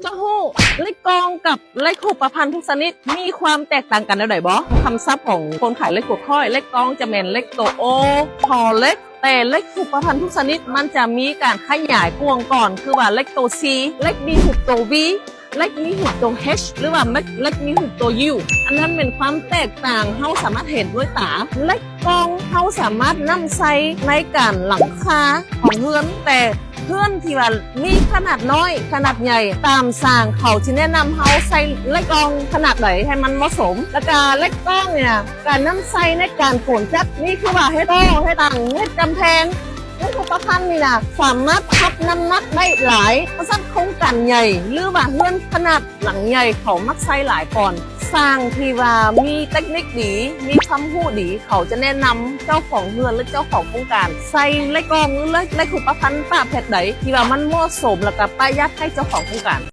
ເຈົ້າຮູ້ເຫຼັກກ່ອງກັບເຫຼັກຮູບປະພັນທຸກຊະນິດມີຄວາມແຕກຕ່າງກັນແນວໃດບໍ່? ຄຳສັບຂອງຄົນຂາຍເຫຼັກຫົວຂ້ອຍ, ເຫຼັກກ່ອງຈະແມ່ນເຫຼັກໂຕ O ຫໍເຫຼັກ, ແຕ່ເຫຼັກຮູບປະພັນທຸກຊະນິດມັນຈະມີການຂະຫຍາຍກວ້າງກ່ອນ ຄືວ່າເຫຼັກໂຕ C, ເຫຼັກມີຮູບໂຕ V, ເຫຼັກມີຮູບໂຕ H ຫຼືວ່າເຫຼັກມີຮູບໂຕ U. ອັນນັ້ນແມ່ນຄວາມແຕກຕ່າງ, ເຮົາສາມາດເຫັນດ້ວຍຕາ. ເຫຼັກກ່ອງເຮົາສາມາດນຳໃຊ້ໃນການຫຼັງຄາຂອງເຮືອນ, ແຕ່ເຮືອນທີ່ວ່າມີຂະໜາດນ້ອຍ, ຂະໜາດໃຫຍ່, ຕາມຊ່າງເຂົາຊິແນະນຳເຮົາໃຊ້ເຫຼັກກ່ອງຂະໜາດໃດໃຫ້ມັນເໝາະສົມ. ແລ້ວກະເຫຼັກກ່ອງນີ້ນະ ການນຳໃຊ້ໃນການໂກນຈັດ ນີ້ຄືວ່າເຮັດທໍ່ ເຮັດຕັງ ເຮັດກຳແພງ, ເຮັດຮູບປະພັນນີ້ນະ ສາມາດຮັບນ້ຳໜັກໄດ້ຫຼາຍ. ເພາະສະນັ້ນໂຄງການໃຫຍ່ ຫຼືວ່າເຮືອນຂະໜາດຫຼັງໃຫຍ່ ເຂົາມັກໃຊ້ຫຼາຍກ່ອນ. ຊ່າງທີ່ວ່າມີເຕັກນິກດີ ມີຄວາມຮູ້ດີ ເຂົາຈະແນະນຳເຈົ້າຂອງເຮືອນ ຫຼືເຈົ້າຂອງໂຄງການ ໃສ່ເຫຼັກກ່ອງ ຫຼືເຫຼັກຮູບປະພັນປະເພດໃດ ທີ່ວ່າມັນເໝາະສົມ ແລ້ວກະປະຢັດໃຫ້ເຈົ້າຂອງໂຄງການ.